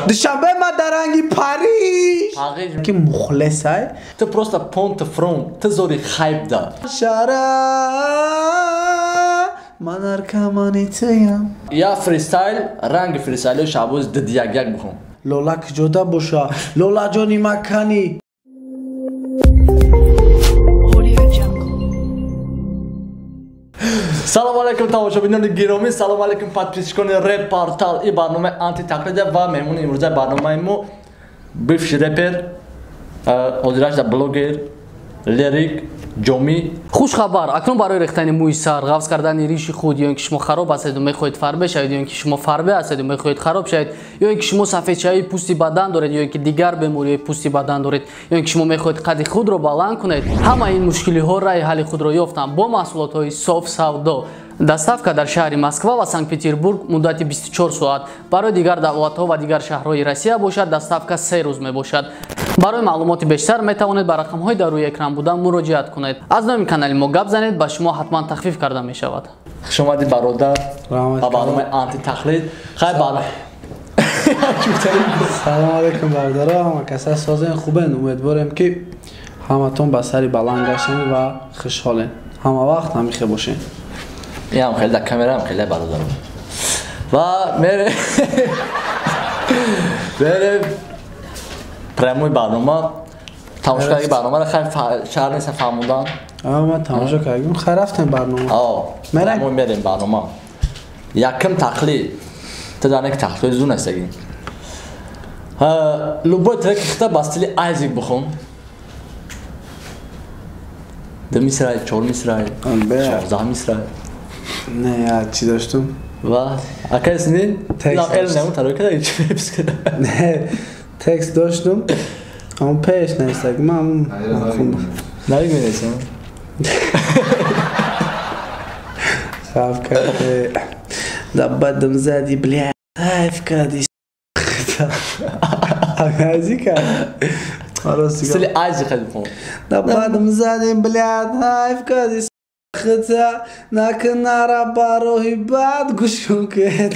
Душанбе ма дар ранги Париж. Ки мухлисай. Ту просто понт фронт, ту зори хайп да. Шара ман наркомани туям. Я фристайл, ранги фристайлои Шаҳбоз дид як як бихом. Лола куҷода боша? Лола ҷони макани. Салом алейкум тамошобинони гиромӣ, салом алейкум подписчикони Реп Портал. Ин барномаи антитақлид ва меҳмони имрӯзаи барномаи мо бывший репер, ҳозирашда блогер, лерик, ҷомӣ. Хушхабар, акнун барои рехтани мӯи сар, ғафз кардани риши худ, ё ин ки шумо хароб ҳастеду мехоҳед фарбе шавед, ё ин ки шумо фарбе ҳастеду мехоҳед хароб шавед, ё ин ки шумо сафедшавии пӯсти бадан доред, ё ин ки дигар бемориҳои пӯсти бадан доред, ё ин ки шумо мехоҳед қади худро баланд кунед, ҳамаи ин мушкилиҳо раҳи ҳалли худро ёфтанд бо маҳсулотҳои соф савдо. Доставка дар шаҳри Москва ва Санкт-Петербург муддати 24 соат. Барои дигар давлатҳо ва дигар шаҳрҳои Россия бошад, доставка 3 рӯз мебошад. Барои маълумоти бештар метавонед ба рақамҳои дар рӯи экран буда муроҷиат кунед. Аз номи канали мо гап занед, ба шумо ҳатман тахфиф карда мешавад. Хуш омадӣ бародар ба барномаи антитақлид. Хайр бародар. Салом алейкум бародаро, ҳама каса созен хубен. Умедворем ки ҳаматон ба сари баланд гаштен ва хушҳолен. Ҳама вақт ҳамихе бошен. Ям хеле дар камераам хеле бародаро. Ва мере мере прямой барнома тамошо карди барномаро хайр шаҳр нест фаҳмондан. Ман тамошо кардем, хайр рафтем барнома. Мерем мерем барнома. Якм тақлид. Ту дар ки тақлид зун ҳастагӣ. Любой трек хита ба стили Айзек бихон. 2 мисрай, 4 мисрай, 16 мисрай. Не, я чӣ доштум? Ва, акайс не? Текст нему таро када чӣ мепис када. Не, текст доштум. Ам пеш нестак, ман хуб. Нариг менесам. Хав карде. Да бадам зади, бля, хайф кади. Айзека. Стили Айзека бихон. Да бадам зади, бля, хайф кади. Хита накунара бароҳи бад гӯшон кед.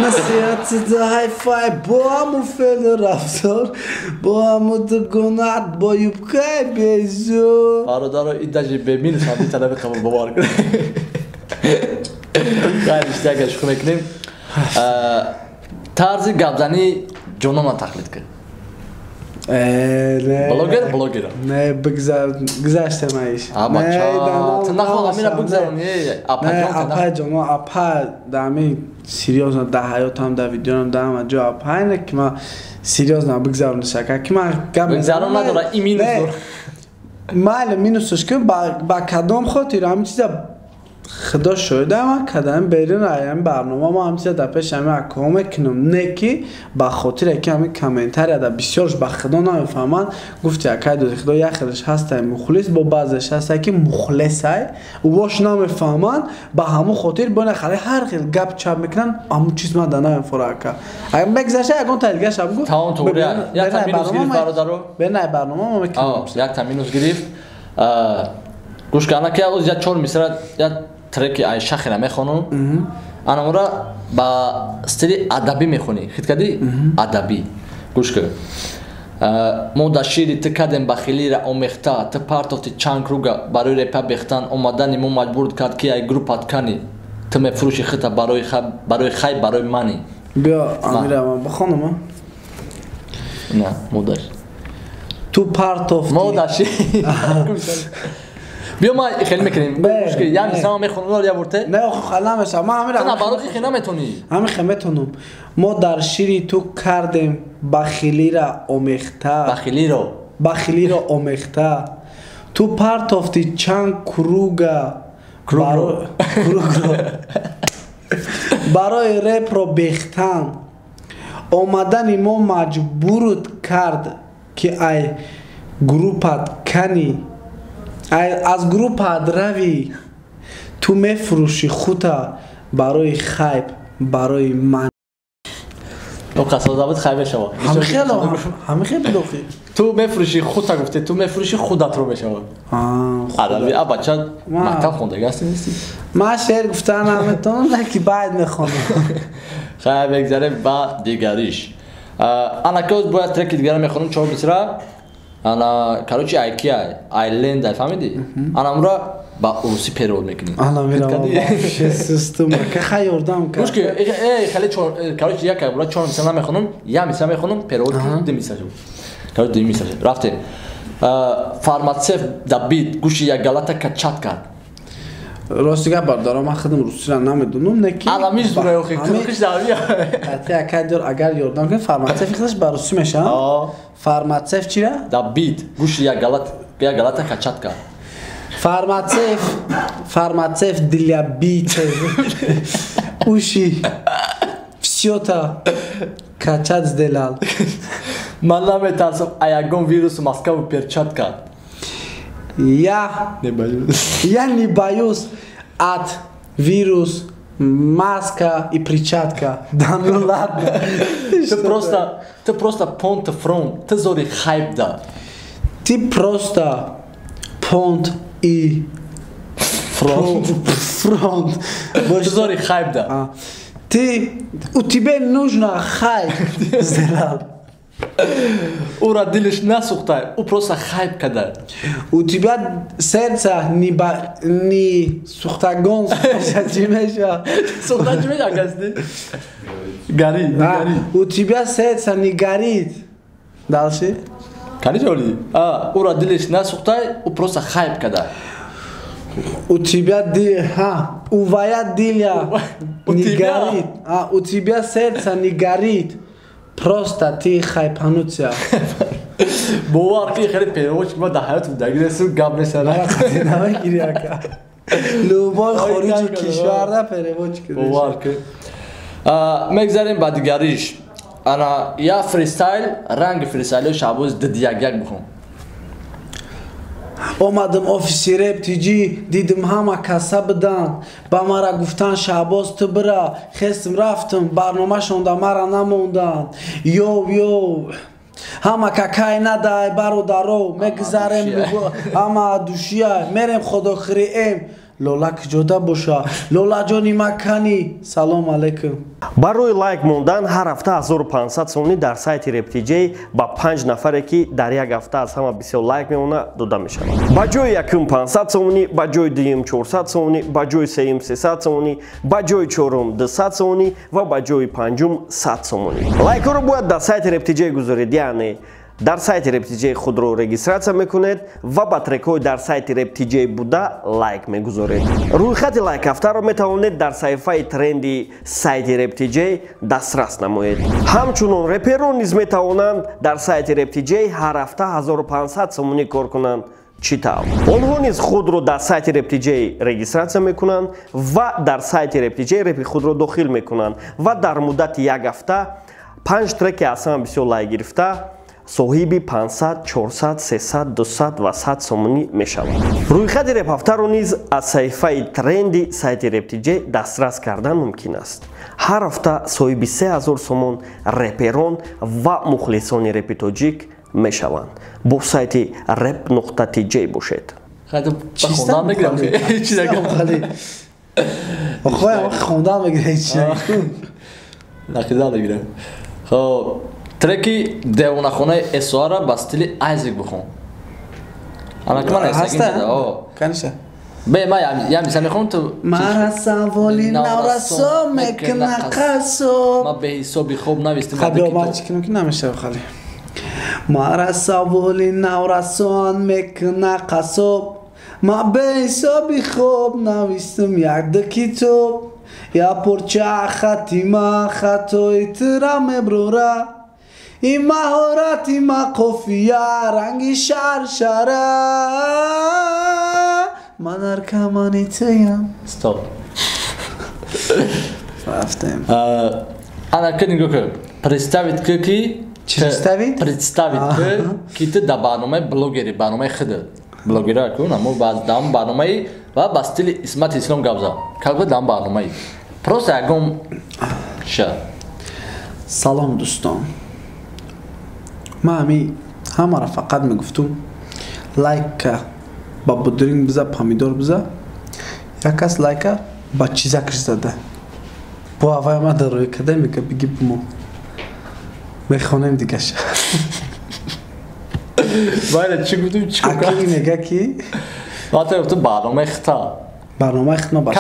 Насиҳати ҳайфай бо ҳамун феълу рафтор, бо ҳамун дугонат, бо юбкаи безӯр. Бародаро, ин даже бе минус ҳам метавонад қабул бовар кунед. Хайр, иштиёка шӯхӣ мекунем. Тарзи гапзании ҷонона тақлид кун. Блогер, блогер. Не, гузаштем аиш. Ту нахоҳ амира бигзаронӣ. Не, апай ҷоно, апа да ами серьёзно да ҳаётам, да видеоам, да ҳама ҷо апай не ки ман серьёзно бигзарониш ака ки ман гап бигзарон надора, и минус дор. Майли минусаш кун, ба кадом хотир ҳамин чиза худо шоҳида ман кадам берун ҳамин барнома мо ҳамин чиза дар пеши ҳамин акоҳо мекунам, не ки ба хотире ки ҳамин комментария дар бисёрш ба худо намефаҳманд. Гуфти акай доди худо як хелеш ҳастай мухлис, бо баъзеш ҳастай ки мухлисай, увош намефаҳманд, ба ҳамон хотир бо нахале ҳар хел гап чап мекунанд, ҳамон чиз ман дар намефора ака. Агар мегузашта ягон та дигаша бигӯ. Тамом туғри. Як та минус гирифт бародаро. Берун барнома мо мекунем. Як та минус гирифт. Гӯш кана ки як 4 мисра як треки ай шахира мехонам. Анамура ба стили адабӣ мехонӣ. Хит кардӣ? Адабӣ. Гӯш кун. Мо дар шири ту кардем бахилира омехта, ту партофти чанд круга барои репа бехтан, омадани мо маҷбур кард ки ай группат кани. Ту мефурӯши хита барои хай, барои мани. Биё амира ман бихонам. На, модар. Ту партофти. Мо дар шири. Биё ма хеле мекунем. Як мисра мехонам, я бурте. Не, охо хала меша. Ма ҳамира. Ту на барои хе наметонӣ. Ҳами хе метонам. Мо дар шири ту кардем бахилира омехта. Бахилиро. Бахилиро омехта. Ту партофти чанд круга. Кругро. Барои репро бехтан. Омадани мо маҷбурут кард ки ай группат кани. Аз группат равӣ, ту мефурӯши хута барои хайп, барои ман. Ну қасозавод хай мешава. Ҳамин хел бидохи. Ту мефурӯши худта гуфте, ту мефурӯши худатро мешава. Адаби а бача мактаб хондаги ҳасти нести? Ман шеър гуфтан наметавонам, леки баъд мехонам. Хай мегзарем ба дигариш. Ана ки бояд треки дигара мехонам, чор мисра. Ана короче айкия, айленд ай фаҳмиди? Ана амра ба урусӣ перевод мекунӣ. Ана мирам система ка хай ёрдам кард. Гӯш ки хеле чор короче як бора чор мисра намехонам, як мисра мехонам, перевод кунам, ду мисра шуд. Короче ду мисра шуд. Рафтем. Фармацевт дабид гӯши як галата качат кард. Рости гап бародаро, ман худам русиро намедонам, не ки ана мизура охи кӯш давия. Ати ака дор агар ёрдам кунед, фармацевт худаш ба русӣ мешавад. Фармацевт чира? Дабид гӯши як галата качат кард. Фармацевт для биты. Уши. Всё-то качат сделал. Ман наметарсам, а ягон вирус Москву перчатка. Я не боюсь от вирус, маска и перчатка. Да ну ладно. Ты просто понт фронт, ты зори хайп да. Ты просто понт и фронт. Фронт. Ты зори хайп да. Ты, у тебя нужно хайп сделать. Ура дилиш насухтай, у просто хайп кадай. У тебя сердце не сухтагон, сухтагон. Горит, горит. У тебя сердце не горит. Дальше. Конечно, ура дилиш насухтай, у просто хайп кадай. У тебя увая диля не горит. У тебя сердце не горит. Просто ты хайпануться. Бовар ки хеле переводчик ма дар ҳаётам дагиресу гап мешава. Намегири ака. Любой хориҷи кишварда переводчик. Бовар ки. Мегзарем ба дигариш. Ана я фристайл, ранги фристайли Шаҳбоз дид як бихон. Омадам офиси Рэп ТЖ, дидам ҳама каса буданд. Ба мара гуфтан Шаҳбоз ту бира. Хестам рафтам, барномашонда мара намонданд. Йоу йоу. Ҳама какай надай бародаро, мегзарем ҳама душия, мерем худохириэм. Лола куҷода боша? Лола ҷони макани. Салом алейкум. Барои лайк мондан ҳар ҳафта 1500 сомонӣ дар сайти Рэп ТЖ ба 5 нафаре ки дар як ҳафта аз ҳама бисёр лайк мемонад дода мешавад. Ба ҷои якум 500 сомонӣ, ба ҷои дуюм 400 сомонӣ, ба ҷои сеюм 300 сомонӣ, ба ҷои чорум 200 сомонӣ ва ба ҷои панҷум 100 сомонӣ. Лайкҳоро бояд дар сайти Рэп ТЖ гузоред, яъне дар сайти Рэп ТЖ худро регистратсия мекунед ва ба трекҳои дар сайти Рэп ТЖ буда лайк мегузоред. Рӯйхати лайкҳафтаро метавонед дар саҳифаи тренди сайти Рэп ТЖ дастрас намоед. Ҳамчунон реперон низ метавонанд дар сайти Рэп ТЖ ҳар ҳафта 1500 сомонӣ кор кунанд. Чӣ тавр? Онҳо низ худро дар сайти Рэп ТЖ регистратсия мекунанд ва дар сайти Рэп ТЖ репи худро дохил мекунанд ва дар муддати як ҳафта 5 треки аз ҳама бисёр лайк гирифта соҳиби 500, 400, 300, 200 ва 100 сомонӣ мешавад. Рӯйхати репҳафтаро низ аз саҳифаи тренди сайти Рэп ТЖ дастрас кардан мумкин аст. Ҳар ҳафта соҳиби 3000 сомон реперон ва мухлисони репи тоҷик мешаванд. Бо сайти rap.tj бошед. Треки девонахонаи СОА-ра ба стили Айзек бихон. Ана ки ман ҳаста? Конечно. Бе, ман я мисал мехонам ту. Мара саволи наврасо мекна қасо. Ман беҳисоби хоб навистим. Хаб ман чӣ кунам ки намешава хали. Мара саволи наврасон мекна қасоб. Ман беҳисоби хоб навистим як ду китоб. Я порча хатима хатои тира меброра. И маҳорати ма қофия ранги шаршара. Ман наркомани туям. Стоп. Рафтем. Ана ки нигоҳ кун. Представить ки Представить? Представить ки ту дар барномаи блогери, барномаи худат. Блогера кун, аммо дар барномаи ва ба стили Исмати Ислом гап зад. Как бы дар барномаи. Просто ягон ша. Салом дӯстон. Ман ҳами ҳамаро фақат мегуфтум лайка ба будринг биза, помидор биза. Як кас лайка ба чизакш зада. Бо аввай ма дар рӯи када мега биги бумо. Мехонем дигаша. Байла чӣ гуфтум чӣ кор Аки мега ки Вата гуфтум барномаи хита. Барномаи хидма ба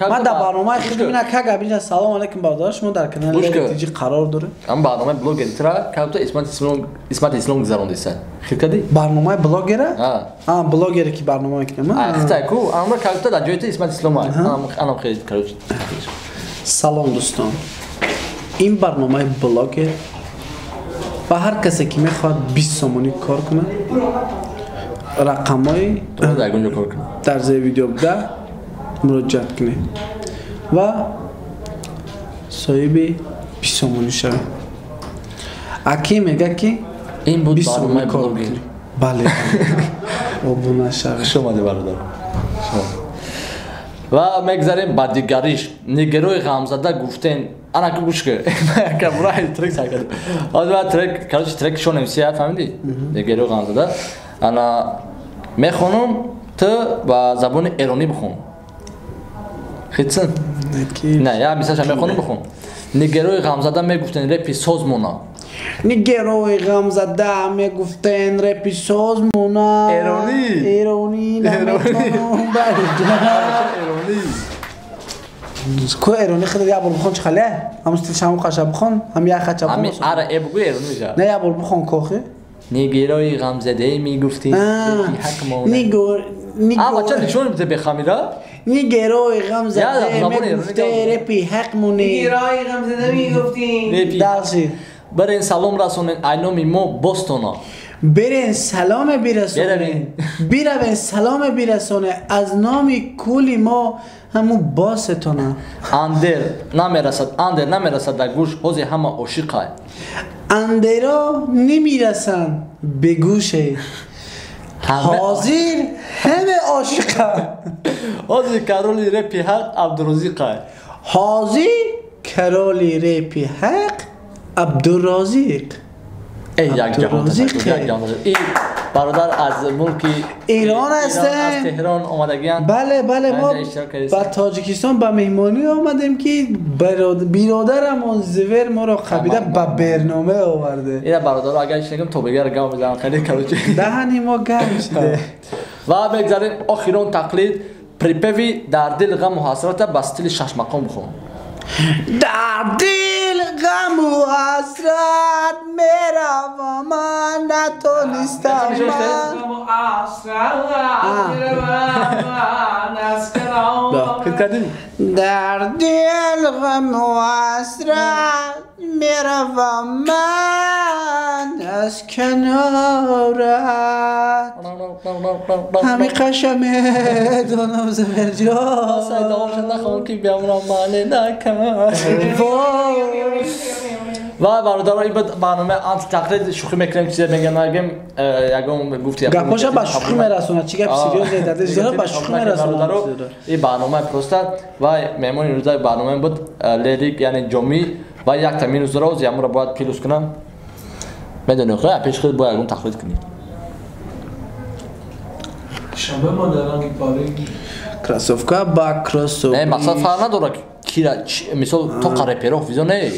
ман дар барномаи хидма ина ка гап инҷа. Салом алейкум бародар, шумо дар канали Лерик қарор доред. Ам барномаи блогер тра калта Исмат Ислом гузарондиса. Хит кади? Барномаи блогера? А, блогере ки барнома мекунам. А, хита ку, амра калта дар ҷои Исмат Ислом анам хеле короче. Салом дӯстон. Ин барномаи блогер ва ҳар касе ки мехоҳад 20 сомонӣ кор кунад, рақамҳои дар зери видео буда муроҷиат кунед ва соҳиби 20 сомонӣ шавед. Аки мега ки ин буд барномаи блогер. Бале, обуна шавед. Хуш омадед бародар. Ва мегзарем ба дигариш. Нигерои ғамзада гуфтен ана ку гӯш кун. Яка бурай трек сар кардем. Ҳозир трек, короче, трек шон МС фаҳмидӣ? Нигерои ғамзада. Ана мехонам, ту ба забони эронӣ бихон. Хитсин? Не, я мисалша мехонам бихон. Нигерои ғамзада мегуфтен репи соз мона. Нигерои ғамзада мегуфтен репи соз мона. Эронӣ. Эронӣ наметонам бародар. Эронӣ. Ку эронӣ худат як бор бихон чӣ хале? Ҳамун стил шаму қаша бихон, ҳам як хача бихон. Ҳами ара э бугӯ эронӣ мешавад. Не, як бор бихон кохи. Нигерои ғамзаде мегуфтин репи ҳақ мона. Нигор А бача нишон бите бехамира? Нигерои ғамзаде мегуфте репи ҳақ моне. Нигерои ғамзаде мегуфтин. Дальше. Берен салом расонен ай номи мо Бостона. Берен саломе бирасоне. Биравен саломе бирасоне аз номи кули мо ҳаму босетона. Андер намерасад, андер намерасад дар гӯш, ҳози ҳама ошиқай. Андеро намерасанд ба гӯше. Ҳозир ҳама ошиқанд. Ҳозир кароли репи ҳақ Абдурозиқай. Ҳозир кароли репи ҳақ Абдурозиқ. Эй як ҷаҳон ташаккур, як ҷаҳон ташаккур. Ин бародар аз мулки Эрон ҳастем, аз Теҳрон омадагианд. Бале, бале, мо ба Тоҷикистон ба меҳмонӣ омадем ки биродарамон Зивер моро қабида ба барнома оварде. Ина бародаро агар иш нагам тобегар гам мезанам, хеле короче. Даҳани мо гарм шиде. Ва мегзарем охирон тақлид припеви дар дил ғаму ҳасрата ба стили шашмақом бихон. Дар дил ғаму ҳасрат меравам ман натонистам дар дил ғаму ҳасрат меравам ман аз канорат. Ҳами қаша медонам Зиверҷон. Сайдоша нахон ки биамрам мане накард. Ва бародаро ин буд барномаи антитақлид. Шӯхӣ мекунем, чизе мегӯям нагӯем, ягон гуфти гапоша ба шӯхӣ мерасонад. Чӣ гапи серьёзне дар дил ба шӯхӣ мерасонад. Ин барномаи просто ва меҳмони имрӯзаи барномаи буд Лерик, яъне Ҷомӣ. Ва якта минус дора, оз ямуро бояд плюс кунам. Медонӣ хӯ, пеш худ бояд ягон тақлид кунӣ. Шанбе ма дар ранги пари. Кроссовка ба кроссовка. Не, мақсад фарқ надорад кира, мисол то реперо визо не.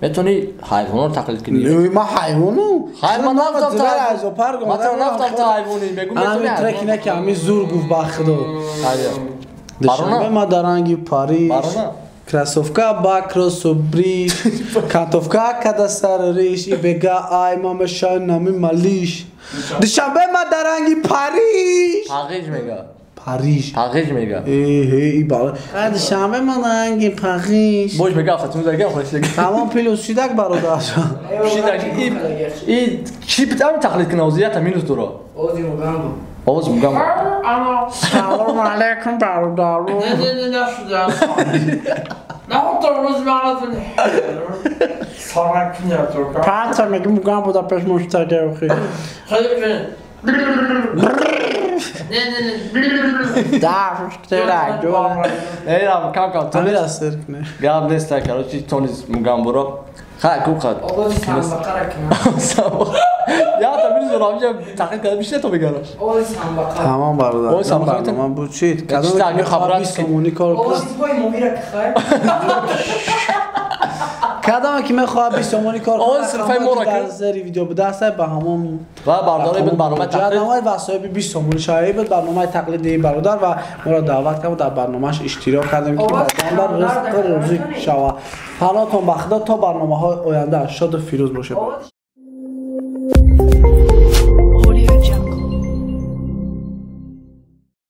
Метавонӣ ҳайвонро тақлид кунӣ. Не, ма ҳайвону. Ҳайвон нафтам та ҳайвон. Ма та нафтам та ҳайвонӣ. Мегӯм метавонӣ. Ами трек не ки ами зур гуфт ба худо. Душанбе ма дар ранги Париж. Кроссовка ба кроссовбриш. Кантовка када сар риш. И бега ай мама шай нами малиш. Душанбе ма дар ранги Париж. Париж мега. Париж. Париж мега. Э, бала. Душанбе ма дар ранги Париж. Бош мега автотун зага хӯш дига. Тамом плюс шидак бародар. Шидак и чӣ битам тақлид кунам озията минус дора. Ози мугамбо. Оз мугамбо. Салом алейкум бародаро. Не, не, не, нашуда. Паца мегим мугамбо да пеш муштаге охи. Да, шуктера. Эй, рам кам кам. Амира сер кне. Гап нест, короче, тонис мугамборо. Ха, ку қад. Овози самбақара кунам. Я та мирзо рамҷа тақлид карда бишне то бегараш. Овози самбақара. Тамом бародар. Овози самбақа барнома буд чӣ? Чиз агар хабарат 20 сомонӣ кор кунад. Овози пои моҳира ки хай. Кадоме ки мехоҳад 20 сомонӣ кор Овози сирфаи моро дар кун. зери видео будааст, ба ҳамон Ва бардори буд барномаи тақлид. Намои ва соҳиби 20 сомонӣ шавӣ буд барномаи тақлиди бародар ва моро даъват кард, дар барномааш иштирок кардем, ки Овози баъдан самбар ризқу дар рӯзӣ канал. шава. Паноҳтон ба Худо, то барномаҳои оянда шоду фирӯз бошед. Овози